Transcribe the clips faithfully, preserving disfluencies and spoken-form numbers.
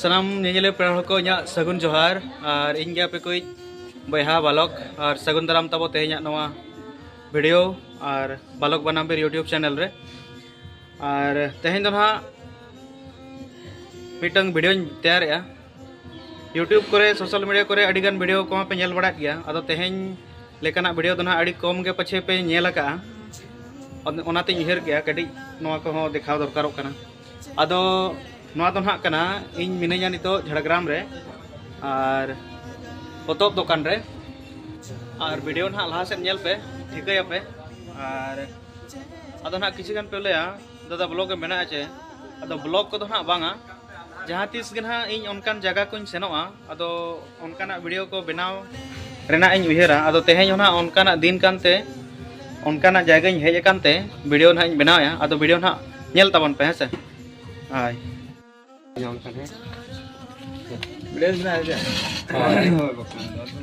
ᱥᱟᱱᱟᱢ ᱧᱮᱧᱮᱞᱤᱭᱟᱹ ᱯᱮᱲᱟ ᱦᱚᱲ ᱠᱚ ᱤᱧᱟᱹᱜ ᱥᱟᱹᱜᱩᱱ ᱡᱚᱦᱟᱨ, ᱟᱨ ᱤᱧ ᱜᱮ ᱟᱯᱮ ᱠᱚᱭᱤᱡ ᱵᱚᱭᱦᱟ ᱵᱟᱞᱚᱠ, ᱟᱨ ᱥᱟᱹᱜᱩᱱ ᱫᱟᱨᱟᱢ ᱛᱟᱵᱚ ᱛᱮᱦᱮᱧᱟᱜ ᱱᱚᱣᱟ ᱵᱷᱤᱰᱤᱭᱳ ᱟᱨ ᱵᱟᱞᱚᱠ ᱵᱟᱱᱟᱢᱵᱤᱨ YouTube ᱪᱮᱱᱮᱞ ᱨᱮ᱾ ᱟᱨ ᱛᱮᱦᱮᱧ ᱫᱚ ᱱᱟᱦᱟᱜ ᱢᱤᱫᱴᱟᱝ ᱵᱷᱤᱰᱤᱭᱳᱧ ᱛᱮᱭᱟᱨᱮᱜᱼᱟ᱾ YouTube ᱠᱚᱨᱮ, ᱥᱳᱥᱟᱞ ᱢᱤᱰᱤᱭᱟ ᱠᱚᱨᱮ ᱟᱹᱰᱤᱜᱟᱱ ᱵᱷᱤᱰᱤᱭᱳ ᱠᱚᱦᱚᱸ ᱯᱮ ᱧᱮᱞ ᱵᱟᱲᱟᱭᱮᱫ ᱜᱮᱭᱟ᱾ ᱟᱫᱚ ᱛᱮᱦᱮᱧ ᱞᱮᱠᱟᱱᱟᱜ ᱵᱷᱤᱰᱤᱭᱳ ᱫᱚ ᱱᱟᱦᱟᱜ ᱟᱹᱰᱤ ᱠᱚᱢ ᱜᱮ ᱯᱟᱪᱷᱮ ᱯᱮ ᱧᱮᱞ ᱟᱠᱟᱜᱼᱟ᱾ ᱚᱱ- ᱚᱱᱟᱛᱮᱧ ᱩᱭᱦᱟᱹᱨ ᱠᱮᱜᱼᱟ, ᱠᱟᱹᱴᱤᱡ ᱱᱚᱣᱟ ᱠᱚᱦᱚᱸ ᱫᱮᱠᱷᱟᱣ ᱫᱚᱨᱠᱟᱨᱚᱜ ᱠᱟᱱᱟ᱾ ᱟᱫᱚ ᱱᱚᱣᱟ ᱫᱚ ᱱᱟᱦᱟᱜ ᱠᱟᱱᱟ, ᱤᱧ ᱢᱤᱱᱟᱹᱧᱟ ᱱᱤᱛᱚᱜ ᱡᱷᱟᱲᱜᱨᱟᱢ ᱨᱮ, ᱟᱨ ᱯᱚᱛᱚᱵ ᱫᱚᱠᱟᱱ ᱨᱮ᱾ ᱟᱨ ᱵᱷᱤᱰᱤᱭᱳ ᱱᱟᱦᱟᱜ ᱞᱟᱦᱟ ᱥᱮᱫ ᱧᱮᱞ ᱯᱮ, ᱴᱷᱤᱠᱟᱹᱭᱟᱯᱮ᱾ ᱟᱨ ᱟᱫᱚ ᱱᱟᱦᱟᱜ ᱠᱤᱪᱷᱩ ᱜᱟᱱ ᱯᱮ ᱞᱟᱹᱭᱟ, "ᱫᱟᱫᱟ, ᱵᱞᱚᱜ ᱮᱢ ᱵᱮᱱᱟᱣᱟ ᱪᱮ?" ᱟᱫᱚ ᱵᱞᱚᱜ ᱠᱚᱫᱚ ᱱᱟᱦᱟᱜ ᱵᱟᱝᱟ᱾ ᱡᱟᱦᱟᱸ ᱛᱤᱥ ᱜᱮ ᱱᱟᱦᱟᱜ ᱤᱧ ᱚᱱᱠᱟᱱ ᱡᱟᱭᱜᱟ ᱠᱚᱧ ᱥᱮᱱᱚᱜᱼᱟ, ᱟᱫᱚ ᱚᱱᱠᱟᱱᱟᱜ ᱵᱷᱤᱰᱤᱭᱳ ᱠᱚ ᱵᱮᱱᱟᱣ ᱨᱮᱱᱟᱜ ᱤᱧ ᱩᱭᱦᱟᱹᱨᱟ᱾ ᱟᱫᱚ ᱛᱮᱦᱮᱧ ᱦᱚᱸ ᱱᱟᱦᱟᱜ ᱚᱱᱠᱟᱱᱟᱜ ᱫᱤᱱ ᱠᱟᱱᱛᱮ, ᱚᱱᱠᱟᱱᱟᱜ ᱡᱟᱭᱜᱟᱧ ᱦᱮᱡ ᱟᱠᱟᱱᱛᱮ ᱵᱷᱤᱰᱤᱭᱳ ᱱᱟᱦᱟᱜ ᱤᱧ ᱵᱮᱱᱟᱣᱮᱫᱼᱟ᱾ ᱟᱫᱚ ᱵᱷᱤᱰᱤᱭᱳ ᱱᱟᱦᱟᱜ ᱧᱮᱞ ᱛᱟᱵᱚᱱ ᱯᱮ, ᱦᱮᱸ ᱥᱮ᱾ ᱦᱳᱭ᱾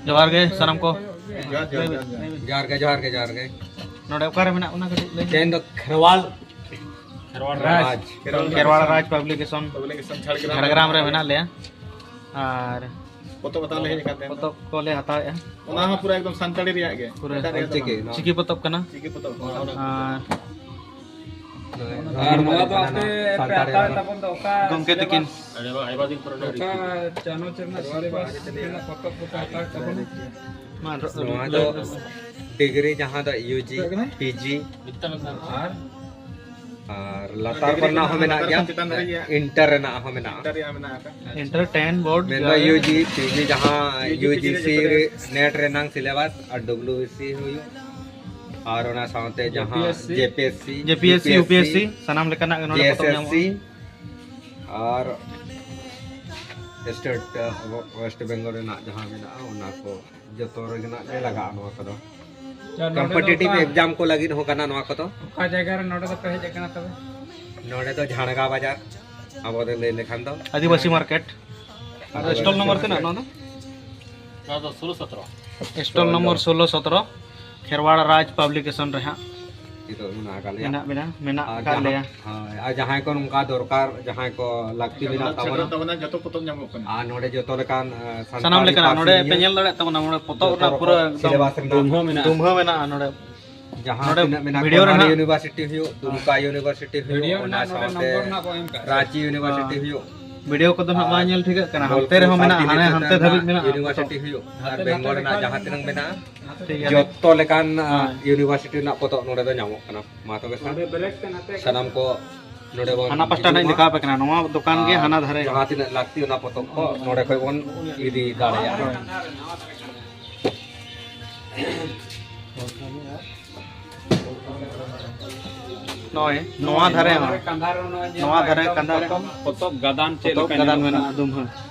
ᱡᱚᱦᱟᱨ ᱜᱮ ᱥᱟᱱᱟᱢ ᱠᱚ᱾ ᱡᱚᱦᱟᱨ ᱜᱮ, ᱡᱚᱦᱟᱨ ᱜᱮ, ᱡᱚᱦᱟᱨ ᱜᱮ᱾ ᱱᱚᱰᱮ ᱚᱠᱟᱨᱮ ᱢᱮᱱᱟᱜ ᱵᱚᱱᱟ ᱠᱟᱹᱴᱤᱡ ᱞᱟᱹᱭ ᱢᱮ᱾ ᱛᱮᱦᱮᱧ ᱫᱚ ᱠᱷᱮᱨᱣᱟᱞ ᱠᱷᱮᱨᱣᱟᱲ ᱨᱟᱡᱽ᱾ ᱨᱟᱡᱽ᱾ ᱠᱷᱮᱨᱣᱟᱲ ᱨᱟᱡᱽ ᱯᱟᱵᱽᱞᱤᱠᱮᱥᱚᱱ ᱯᱟᱵᱽᱞᱤᱠᱮᱥᱚᱱ ᱡᱷᱟᱲᱜᱨᱟᱢ᱾ ᱡᱷᱟᱲᱜᱨᱟᱢ ᱨᱮ ᱢᱮᱱᱟᱜ ᱞᱮᱭᱟ᱾ ᱟᱨ ᱯᱚᱛᱚᱵ ᱦᱟᱛᱟᱣ ᱞᱮ ᱦᱮᱡ ᱟᱠᱟᱱ ᱛᱟᱦᱮᱸᱫ᱾ ᱯᱚᱛᱚᱵ ᱠᱚᱞᱮ ᱦᱟᱛᱟᱣᱮᱫᱼᱟ᱾ ᱚᱱᱟ ᱦᱚᱸ ᱯᱩᱨᱟᱹ ᱮᱠᱫᱚᱢ ᱥᱟᱱᱛᱟᱲᱤ ᱨᱮᱭᱟᱜ ᱜᱮ᱾ ᱯᱩᱨᱟᱹ ᱮᱴᱟᱜ ᱨᱮᱭᱟᱜ ᱫᱚ ᱚᱞᱪᱤᱠᱤ, ᱵᱟᱝ᱾ ᱱᱚᱣᱟ᱾ ᱪᱤᱠᱤ ᱯᱚᱛᱚᱵ ᱠᱟᱱᱟ᱾ ᱪᱤᱠᱤ ᱯᱚᱛᱚᱵ᱾ ᱟᱨ ᱟᱨ ᱱᱚᱣᱟ ᱫᱚ ᱟᱯᱮ ᱯᱮ ᱥᱟᱱᱛᱟᱲᱤ ᱦᱟᱛᱟᱣ ᱨᱮᱱᱟᱜ ᱛᱟᱵᱚᱱ ᱫᱚ ᱚᱠᱟ ᱜᱚᱢᱠᱮ ᱛᱤᱠᱤᱱ᱾ ᱚᱠᱟ ᱪᱟᱱᱟᱪ ᱨᱮᱱᱟᱜ ᱥᱤᱞᱮᱵᱟᱥ ᱨᱮᱱᱟᱜ ᱯᱚᱛᱚᱵ ᱠᱚᱯᱮ ᱦᱟᱛᱟᱣ ᱛᱟᱵᱚᱱᱟ? ᱢᱟ, ᱨᱚ-, ᱱᱚᱣᱟ ᱨᱚ-, ᱫᱚ ᱨᱚ-, ᱰᱤᱜᱽᱨᱤ ᱡᱟᱦᱟᱸ ᱫᱚ ᱤᱭᱩ ᱡᱤ, ᱯᱤ ᱡᱤ ᱟᱨ ᱟᱨ ᱞᱟᱛᱟᱨ ᱰᱤᱜᱽᱨᱤ ᱠᱚᱨᱮᱱᱟᱜ ᱦᱚᱸ ᱠᱷᱚᱱᱟᱜ ᱢᱮᱱᱟᱜ ᱞᱟᱛᱟᱨ ᱜᱮᱭᱟ᱾ ᱠᱷᱚᱱ ᱪᱮᱛᱟᱱ ᱫᱷᱟᱹᱨᱤᱡ ᱜᱮ᱾ ᱤᱱᱴᱟᱨ ᱨᱮᱱᱟᱜ ᱦᱚᱸ ᱢᱮᱱᱟᱜᱼᱟ᱾ ᱤᱱᱴᱟᱨ ᱨᱮᱭᱟᱜ ᱢᱮᱱᱟᱜ ᱟᱠᱟᱫ᱾ ᱤᱱᱴᱟᱨ, ᱴᱮᱱ, ᱵᱳᱨᱰ, ᱢᱮᱱᱫᱚ ᱡᱟᱦᱟᱸ ᱤᱭᱩ ᱡᱤ, ᱯᱤ ᱡᱤ ᱨᱮ ᱡᱚᱛᱚ ᱨᱮ ᱱᱮᱴ ᱨᱮᱱᱟᱝ ᱥᱤᱞᱮᱵᱟᱥ ᱟᱨ ᱰᱟᱵᱞᱤᱭᱩ ᱵᱤ ᱥᱤ ᱦᱩᱭᱩᱜ, ᱟᱨ ᱚᱱᱟ ᱥᱟᱶᱛᱮ ᱡᱟᱦᱟᱸ ᱡᱮ ᱯᱤ ᱮᱥ ᱥᱤ, ᱡᱮ P S C, U P S C, ᱥᱟᱱᱟᱢ ᱞᱮᱠᱟᱱᱟᱜ ᱜᱮ ᱱᱚᱰᱮ ᱯᱚᱛᱚᱵ ᱧᱟᱢᱚᱜᱼᱟ᱾ ᱡᱮ ᱮᱥ ᱮᱥ ᱥᱤ, ᱟᱨ ᱥᱴᱮᱴ, ᱣᱮᱥᱴ ᱵᱮᱝᱜᱚᱞ ᱨᱮᱱᱟᱜ ᱡᱟᱦᱟᱸ ᱢᱮᱱᱟᱜᱼᱟ, ᱚᱱᱟ ᱠᱚ ᱡᱚᱛᱚ ᱨᱮᱜᱮ ᱱᱟᱜ ᱜᱮ ᱞᱟᱜᱟᱜᱼᱟ ᱱᱚᱣᱟ ᱠᱚᱫᱚ᱾ ᱟᱪᱪᱷᱟ, ᱱᱚᱰᱮ ᱫᱚ ᱠᱚᱢᱯᱤᱴᱤᱴᱤᱵᱷ ᱚᱠᱟ, ᱮᱠᱡᱟᱢ ᱠᱚ ᱞᱟᱹᱜᱤᱫ ᱦᱚᱸ ᱠᱟᱱᱟ ᱱᱚᱣᱟ ᱠᱚᱫᱚ᱾ ᱚᱠᱟ ᱡᱟᱭᱜᱟ ᱨᱮ ᱱᱚᱰᱮ ᱫᱚᱯᱮ ᱦᱮᱡ ᱟᱠᱟᱱᱟ ᱛᱚᱵᱮ? ᱱᱚᱰᱮ ᱫᱚ ᱡᱷᱟᱲᱜᱟ ᱵᱟᱡᱟᱨ, ᱟᱵᱚ ᱫᱚ ᱞᱟᱹᱭ ᱞᱮᱠᱷᱟᱱ ᱫᱚ ᱟᱹᱫᱤᱵᱟᱹᱥᱤ ᱢᱟᱨᱠᱮᱴ᱾ ᱟᱹᱫᱤᱵᱟᱹᱥᱤ ᱥᱴᱚᱞ ᱱᱚᱢᱵᱚᱨ ᱢᱟᱨᱠᱮᱴ᱾ ᱛᱤᱱᱟᱹᱜ ᱱᱚᱣᱟ ᱫᱚ? ᱱᱚᱣᱟ ᱫᱚ ᱥᱳᱞᱳ ᱥᱚᱛᱨᱚ᱾ ᱥᱴᱚᱞ ᱱᱚᱢᱵᱚᱨ ᱥᱳᱞᱳ ᱥᱚᱛᱨᱚ, ᱠᱷᱮᱨᱣᱟᱲ ᱨᱟᱡᱽ ᱯᱟᱵᱽᱞᱤᱠᱮᱥᱚᱱ ᱨᱮ ᱦᱟᱸᱜ᱾ ᱫᱚ ᱢᱮᱱᱟᱜ ᱟᱠᱟᱫ ᱞᱮᱭᱟ᱾ ᱢᱮᱱᱟᱜ ᱵᱮᱱᱟ, ᱢᱮᱱᱟᱜ ᱟᱨ ᱟᱠᱟᱫ ᱡᱟᱦᱟᱸ, ᱞᱮᱭᱟ᱾ ᱦᱳᱭ, ᱟᱨ ᱡᱟᱦᱟᱸᱭ ᱠᱚ ᱱᱚᱝᱠᱟ ᱫᱚᱨᱠᱟᱨ, ᱡᱟᱦᱟᱸᱭ ᱠᱚ ᱞᱟᱹᱠᱛᱤ ᱢᱮᱱᱟᱜ ᱛᱟᱵᱚᱱᱟ, ᱛᱟᱵᱚᱱᱟ, ᱡᱚᱛᱚ ᱯᱚᱛᱚᱵ ᱧᱟᱢᱚᱜ ᱠᱟᱱᱟ᱾ ᱟᱨ ᱱᱚᱰᱮ ᱡᱚᱛᱚ ᱞᱮᱠᱟᱱ, ᱮ, ᱥᱟᱱᱛᱟᱲᱤ ᱥᱟᱱᱟᱢ ᱞᱮᱠᱟᱱᱟᱜ ᱯᱟᱹᱨᱥᱤ ᱱᱚᱰᱮ ᱯᱮ ᱨᱮᱭᱟᱜ ᱧᱮᱞ ᱫᱟᱲᱮᱭᱟᱜ ᱛᱟᱵᱚᱱᱟ, ᱱᱚᱰᱮ ᱯᱚᱛᱚᱵ ᱡᱚᱛᱚ ᱨᱮᱱᱟᱜ ᱨᱚᱠᱚᱢ ᱯᱩᱨᱟᱹ ᱮᱠᱫᱚᱢ ᱥᱤᱞᱮᱵᱟᱥ ᱨᱮᱱᱟᱜ ᱫᱩᱢᱦᱟᱹ ᱢᱮᱱᱟᱜᱼᱟ᱾ ᱫᱩᱢᱦᱟᱹ ᱢᱮᱱᱟᱜᱼᱟ ᱱᱚᱰᱮ᱾ ᱡᱟᱦᱟᱸ ᱱᱚᱰᱮ ᱛᱤᱱᱟᱹᱜ ᱢᱮᱱᱟᱜ ᱵᱷᱤᱰᱤᱭᱳ ᱠᱚᱣᱟ, ᱨᱮᱱᱟᱜ ᱤᱭᱩᱱᱤᱵᱷᱟᱨᱥᱤᱴᱤ ᱦᱩᱭᱩᱜ, ᱫᱩᱢᱠᱟ ᱤᱭᱩᱱᱤᱵᱷᱟᱨᱥᱤᱴᱤ ᱦᱩᱭᱩᱜ, ᱵᱷᱤᱰᱤᱭᱳ ᱚᱱᱟ ᱨᱮᱱᱟᱜ ᱱᱚᱰᱮ ᱥᱟᱶᱛᱮ ᱱᱚᱢᱵᱚᱨ ᱱᱟᱜ ᱵᱚᱱ ᱮᱢ ᱠᱟᱜᱼᱟ᱾ ᱨᱟᱸᱪᱤ ᱤᱭᱩᱱᱤᱵᱷᱟᱨᱥᱤᱴᱤ ᱦᱩᱭᱩᱜ, ᱵᱷᱤᱰᱤᱭᱳ ᱠᱚᱫᱚ ᱱᱟᱜ ᱵᱟᱝ ᱟᱨ ᱧᱮᱞ ᱴᱷᱤᱠᱟᱹᱜ ᱠᱟᱱᱟ, ᱵᱳᱞᱯᱩᱨ ᱦᱟᱱᱛᱮ ᱨᱮᱦᱚᱸ ᱢᱮᱱᱟᱜᱼᱟ, ᱦᱟᱱᱮ ᱥᱟᱱᱛᱤᱱᱤᱠᱮᱛᱚᱱ ᱦᱟᱱᱛᱮ ᱫᱷᱟᱹᱵᱤᱡ ᱨᱮᱱᱟᱜ ᱢᱮᱱᱟᱜᱼᱟ᱾ ᱤᱭᱩᱱᱤᱵᱷᱟᱨᱥᱤᱴᱤ ᱦᱩᱭᱩᱜ, ᱟᱨ ᱴᱷᱤᱠ ᱜᱮᱭᱟ᱾ ᱵᱮᱝᱜᱚᱞ ᱨᱮᱱᱟᱜ ᱡᱟᱦᱟᱸ ᱛᱤᱱᱟᱹᱜ ᱢᱮᱱᱟᱜᱼᱟ, ᱦᱳᱭ᱾ ᱡᱚᱛᱚ ᱞᱮᱠᱟᱱ, ᱟ, ᱦᱳᱭ᱾ ᱤᱭᱩᱱᱤᱵᱷᱟᱨᱥᱤᱴᱤ ᱨᱮᱱᱟᱜ ᱯᱚᱛᱚᱵ ᱱᱚᱰᱮ ᱫᱚ ᱧᱟᱢᱚᱜ ᱠᱟᱱᱟ᱾ ᱢᱟ ᱛᱚᱵᱮ ᱠᱷᱟᱱ ᱥᱟᱱᱟᱢ ᱠᱚ ᱱᱚᱰᱮ ᱵᱚᱱ ᱦᱟᱱᱟ ᱯᱟᱥᱴᱟ ᱦᱤᱡᱩᱜ ᱱᱟᱜ ᱤᱧ ᱢᱟ᱾ ᱫᱮᱠᱷᱟᱣ ᱟᱯᱮ ᱠᱟᱱᱟ, ᱱᱚᱣᱟ ᱫᱚᱠᱟᱱ ᱜᱮ ᱟᱨ ᱦᱟᱱᱟ ᱫᱷᱟᱨᱮ᱾ ᱡᱟᱦᱟᱸ ᱛᱤᱱᱟᱹᱜ ᱞᱟᱹᱠᱛᱤ ᱚᱱᱟ ᱯᱚᱛᱚᱵ ᱠᱚ ᱱᱚᱰᱮ ᱠᱷᱚᱡ ᱵᱚᱱ ᱤᱫᱤ ᱫᱟᱲᱮᱭᱟᱜᱼᱟ᱾ ᱦᱳᱭ᱾ ᱱᱚᱜᱼᱚᱭ ᱱᱚᱣᱟ ᱫᱷᱟᱨᱮ ᱦᱚᱸ᱾ ᱠᱟᱸᱫᱷᱟ ᱨᱮ ᱱᱚᱜᱼᱚᱭ ᱧᱮᱞ ᱱᱚᱣᱟ ᱢᱮ, ᱫᱷᱟᱨᱮ ᱮᱠᱫᱚᱢ ᱠᱟᱸᱫᱷᱟ ᱨᱮ ᱯᱚᱛᱚᱵ, ᱦᱚᱸ᱾ ᱯᱚᱛᱚᱵ ᱜᱟᱫᱟᱱ ᱪᱮᱫ ᱯᱚᱛᱚᱵ ᱞᱮᱠᱟ ᱜᱟᱫᱟᱱ ᱧᱮᱞᱚᱜ ᱠᱟᱱᱟ? ᱢᱮᱱᱟᱜᱼᱟ, ᱫᱩᱢᱦᱟᱹ᱾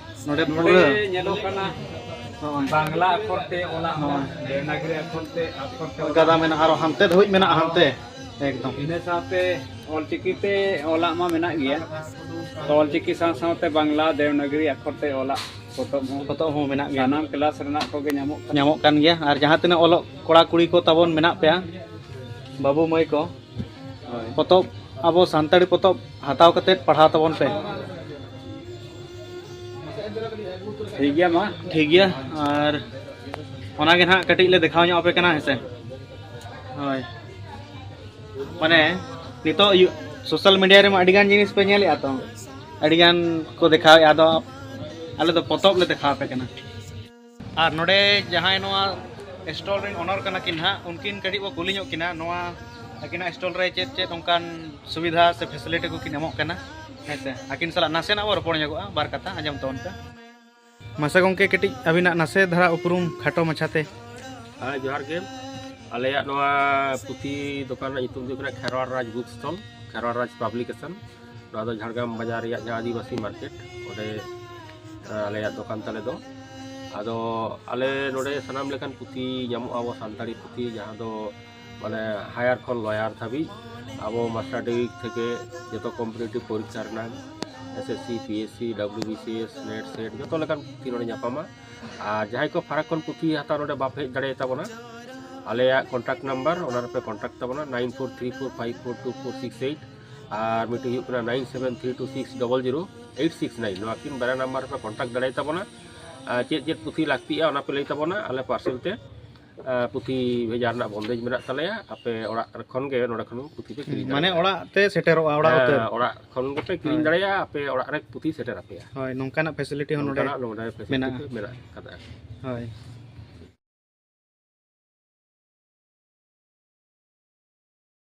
ᱱᱚᱰᱮ ᱱᱚᱰᱮ ᱯᱩᱨᱟᱹ ᱧᱮᱞᱚᱜ ᱠᱟᱱᱟ ᱱᱚᱜᱼᱚᱭ᱾ ᱵᱟᱝᱞᱟ ᱟᱠᱷᱚᱨ ᱛᱮ ᱚᱞᱟᱜ ᱱᱚᱜᱼᱚᱭ᱾ ᱢᱮᱱᱟᱜᱼᱟ, ᱫᱮᱵᱽᱱᱟᱜᱚᱨᱤ ᱟᱠᱷᱚᱨ ᱛᱮ, ᱟᱠᱷᱚᱨ ᱛᱮ ᱜᱟᱫᱟ ᱚᱞᱟᱜ ᱢᱮᱱᱟᱜᱼᱟ, ᱟᱨᱚ ᱦᱟᱱᱛᱮ ᱫᱷᱟᱹᱵᱤᱡ ᱢᱮᱱᱟᱜᱼᱟ, ᱦᱟᱱᱛᱮ ᱮᱠᱫᱚᱢ᱾ ᱤᱱᱟᱹ ᱥᱟᱶᱛᱮ ᱚᱞᱪᱤᱠᱤ ᱛᱮ ᱚᱞᱟᱜ ᱢᱟ ᱢᱮᱱᱟᱜ ᱜᱮᱭᱟ, ᱛᱚ ᱚᱞᱪᱤᱠᱤ ᱥᱟᱶ ᱥᱟᱶᱛᱮ ᱵᱟᱝᱞᱟ, ᱫᱮᱵᱽᱱᱟᱜᱚᱨᱤ ᱟᱠᱷᱚᱨ ᱛᱮ ᱚᱞᱟᱜ ᱯᱚᱛᱚᱵ ᱦᱚᱸ ᱯᱚᱛᱚᱵ ᱦᱚᱸ ᱢᱮᱱᱟᱜ ᱜᱮᱭᱟ᱾ ᱥᱟᱱᱟᱢ ᱠᱞᱟᱥ ᱨᱮᱱᱟᱜ ᱠᱚᱜᱮ ᱧᱟᱢᱚᱜ ᱠᱟᱱᱟ᱾ ᱧᱟᱢᱚᱜ ᱠᱟᱱ ᱜᱮᱭᱟ᱾ ᱟᱨ ᱡᱟᱦᱟᱸ ᱛᱤᱱᱟᱹᱜ ᱚᱞᱚᱜ ᱠᱚᱲᱟ ᱠᱩᱲᱤ ᱠᱚ ᱛᱟᱵᱚᱱ ᱢᱮᱱᱟᱜ ᱯᱮᱭᱟ, ᱵᱟᱹᱵᱩ ᱢᱟᱹᱭ ᱠᱚ, ᱦᱳᱭ᱾ ᱯᱚᱛᱚᱵ, ᱟᱵᱚ ᱥᱟᱱᱛᱟᱲᱤ ᱯᱚᱛᱚᱵ ᱦᱟᱛᱟᱣ ᱠᱟᱛᱮᱫ ᱯᱟᱲᱦᱟᱣ ᱛᱟᱵᱚᱱ ᱯᱮ᱾ ᱴᱷᱤᱠ ᱜᱮᱭᱟ ᱢᱟ᱾ ᱴᱷᱤᱠ ᱜᱮᱭᱟ, ᱟᱨ ᱚᱱᱟᱜᱮ ᱱᱟᱦᱟᱜ ᱠᱟᱹᱴᱤᱡ ᱞᱮ ᱫᱮᱠᱷᱟᱣ ᱧᱚᱜ ᱟᱯᱮ ᱠᱟᱱᱟ, ᱦᱮᱸ ᱥᱮ? ᱦᱳᱭ, ᱢᱟᱱᱮ ᱱᱤᱛᱚᱜ ᱤᱭᱩ-, ᱥᱳᱥᱟᱞ ᱢᱤᱰᱤᱭᱟ ᱨᱮᱢᱟ ᱟᱹᱰᱤᱜᱟᱱ ᱡᱤᱱᱤᱥ ᱯᱮ ᱧᱮᱞᱮᱫᱼᱟ, ᱛᱚ ᱟᱹᱰᱤᱜᱟᱱ ᱠᱚ ᱫᱮᱠᱷᱟᱣᱮᱫᱼᱟ, ᱟᱫᱚ ᱟᱞᱮ ᱫᱚ ᱯᱚᱛᱚᱵ ᱞᱮ ᱫᱮᱠᱷᱟᱣ ᱟᱯᱮ ᱠᱟᱱᱟ᱾ ᱟᱨ ᱱᱚᱰᱮ ᱡᱟᱦᱟᱸᱭ ᱱᱚᱣᱟ ᱥᱴᱚᱞ ᱨᱮᱱ ᱚᱱᱟᱨ ᱠᱟᱱᱟ ᱠᱤᱱ ᱦᱟᱸᱜ, ᱩᱱᱠᱤᱱ ᱠᱟᱹᱴᱤᱡ ᱵᱚ ᱠᱩᱞᱤ ᱧᱚᱜ ᱠᱤᱱᱟ, ᱱᱚᱣᱟ ᱟᱹᱠᱤᱱᱟᱜ ᱥᱴᱚᱞ ᱨᱮ ᱪᱮᱫ ᱪᱮᱫ ᱚᱱᱠᱟᱱ ᱥᱩᱵᱤᱫᱷᱟ ᱥᱮ ᱯᱷᱮᱥᱤᱞᱤᱴᱤ ᱠᱚᱠᱤᱱ ᱮᱢᱚᱜ ᱠᱟᱱᱟ, ᱦᱮᱸ ᱥᱮ? ᱟᱹᱠᱤᱱ ᱥᱟᱞᱟᱜ ᱱᱟᱥᱮᱱᱟᱜ ᱵᱚ ᱨᱚᱯᱚᱲ ᱧᱚᱜᱚᱜᱼᱟ, ᱵᱟᱨ ᱠᱟᱛᱷᱟ ᱟᱸᱡᱚᱢ ᱛᱟᱵᱚᱱ ᱯᱮ᱾ ᱢᱟᱥᱮ ᱜᱚᱢᱠᱮ, ᱠᱟᱹᱴᱤᱡ ᱟᱹᱵᱤᱱᱟᱜ ᱱᱟᱥᱮ ᱫᱷᱟᱨᱟ ᱩᱯᱨᱩᱢ ᱠᱷᱟᱴᱚ ᱢᱟᱪᱷᱟᱛᱮ᱾ ᱦᱮᱸ, ᱡᱚᱦᱟᱨ ᱜᱮ᱾ ᱟᱞᱮᱭᱟᱜ ᱱᱚᱣᱟ ᱯᱩᱛᱷᱤ ᱫᱚᱠᱟᱱ ᱨᱮᱱᱟᱜ ᱧᱩᱛᱩᱢ ᱫᱚ ᱦᱩᱭᱩᱜ ᱠᱟᱱᱟ ᱠᱷᱮᱨᱣᱟᱲ ᱨᱟᱡᱽ ᱵᱩᱠ ᱥᱴᱚᱞ, ᱠᱷᱮᱨᱣᱟᱲ ᱨᱟᱡᱽ ᱯᱟᱵᱽᱞᱤᱠᱮᱥᱚᱱ᱾ ᱱᱚᱣᱟ ᱫᱚ ᱡᱷᱟᱲᱜᱨᱟᱢ ᱵᱟᱡᱟᱨ ᱨᱮᱭᱟᱜ ᱡᱟᱦᱟᱸ ᱟᱹᱫᱤᱵᱟᱹᱥᱤ ᱢᱟᱨᱠᱮᱴ, ᱚᱸᱰᱮ, ᱟᱸ, ᱟᱞᱮᱭᱟᱜ ᱫᱚᱠᱟᱱ ᱛᱟᱞᱮ ᱫᱚ᱾ ᱟᱫᱚ ᱟᱞᱮ ᱱᱚᱰᱮ ᱥᱟᱱᱟᱢ ᱞᱮᱠᱟᱱ ᱯᱩᱛᱷᱤ ᱧᱟᱢᱚᱜᱼᱟ, ᱟᱵᱚ ᱥᱟᱱᱛᱟᱲᱤ ᱯᱩᱛᱷᱤ, ᱡᱟᱦᱟᱸ ᱫᱚ ᱢᱟᱱᱮ ᱦᱟᱭᱟᱨ ᱠᱷᱚᱱ ᱞᱚᱭᱟᱨ ᱫᱷᱟᱹᱵᱤᱡ, ᱟᱵᱚ ᱢᱟᱥᱴᱟᱨ ᱰᱤᱜᱽᱨᱤ ᱛᱷᱮᱠᱮ ᱡᱚᱛᱚ ᱠᱚᱢᱯᱤᱴᱤᱴᱤᱵᱷ ᱯᱚᱨᱤᱠᱠᱷᱟ ᱨᱮᱱᱟᱜ, S S C, P S C, W B C S, net set, ᱡᱚᱛᱚ ᱞᱮᱠᱟᱱ ᱯᱩᱛᱷᱤ ᱱᱚᱰᱮ ᱧᱟᱯᱟᱢᱟ᱾ ᱟᱨ ᱡᱟᱦᱟᱸᱭ ᱠᱚ ᱯᱷᱟᱨᱟᱠ ᱠᱷᱚᱱ ᱯᱩᱛᱷᱤ ᱦᱟᱛᱟᱣ ᱱᱚᱰᱮ ᱵᱟᱯᱮ ᱦᱮᱡ ᱫᱟᱲᱮᱭᱟᱛᱟᱵᱚᱱᱟ, ᱟᱞᱮᱭᱟᱜ ᱠᱚᱱᱴᱟᱠᱴ ᱱᱟᱢᱵᱟᱨ, ᱚᱱᱟ ᱨᱮᱯᱮ ᱠᱚᱱᱴᱟᱠᱴ ᱛᱟᱵᱚᱱᱟ, nine four three four five four two four six eight, ᱟᱨ ᱢᱤᱫᱴᱤᱡ ᱦᱩᱭᱩᱜ ᱠᱟᱱᱟ nine seven three two six double zero eight six nine᱾ ᱱᱚᱣᱟ ᱠᱤᱱ ᱵᱟᱨᱭᱟ ᱱᱟᱢᱵᱟᱨ ᱨᱮᱯᱮ ᱠᱚᱱᱴᱟᱠᱴ ᱫᱟᱲᱮᱭᱟᱛᱟᱵᱚᱱᱟ᱾ ᱟᱨ ᱪᱮᱫ ᱪᱮᱫ ᱯᱩᱛᱷᱤ ᱞᱟᱹᱠᱛᱤᱜᱼᱟ, ᱚᱱᱟ ᱯᱮ ᱞᱟᱹᱭ ᱛᱟᱵᱚᱱᱟ, ᱟᱞᱮ ᱯᱟᱨᱥᱮᱞ ᱛᱮ ᱟᱨ ᱯᱩᱛᱷᱤ ᱵᱷᱮᱡᱟ ᱨᱮᱱᱟᱜ ᱵᱚᱱᱫᱮᱡ ᱢᱮᱱᱟᱜ ᱛᱟᱞᱮᱭᱟ᱾ ᱟᱯᱮ ᱚᱲᱟᱜ ᱠᱷᱚᱱ ᱜᱮ ᱱᱚᱰᱮ ᱠᱷᱚᱱ ᱯᱩᱛᱷᱤ ᱯᱮ ᱠᱤᱨᱤᱧ ᱢᱟᱱᱮ ᱫᱟᱲᱮᱭᱟᱜᱼᱟ᱾ ᱚᱲᱟᱜ ᱛᱮ ᱥᱮᱴᱮᱨᱚᱜᱼᱟ, ᱚᱲᱟᱜ ᱩᱛᱟᱹᱨ᱾ ᱦᱮᱸ, ᱚᱲᱟᱜ ᱠᱷᱚᱱ ᱜᱮᱯᱮ ᱠᱤᱨᱤᱧ ᱦᱳᱭ᱾ ᱫᱟᱲᱮᱭᱟᱜᱼᱟ, ᱟᱯᱮ ᱚᱲᱟᱜ ᱨᱮ ᱯᱩᱛᱷᱤ ᱥᱮᱴᱮᱨ ᱟᱯᱮᱭᱟ᱾ ᱦᱳᱭ, ᱱᱚᱝᱠᱟᱱᱟᱜ ᱯᱷᱮᱥᱤᱞᱤᱴᱤ ᱦᱚᱸ ᱱᱚᱰᱮ ᱱᱚᱝᱠᱟᱱᱟᱜ ᱱᱚᱰᱮ ᱯᱷᱮᱥᱤᱞᱤᱴᱤ ᱢᱮᱱᱟᱜᱼᱟ᱾ ᱢᱮᱱᱟᱜ ᱟᱠᱟᱫᱟ᱾ ᱦᱳᱭ᱾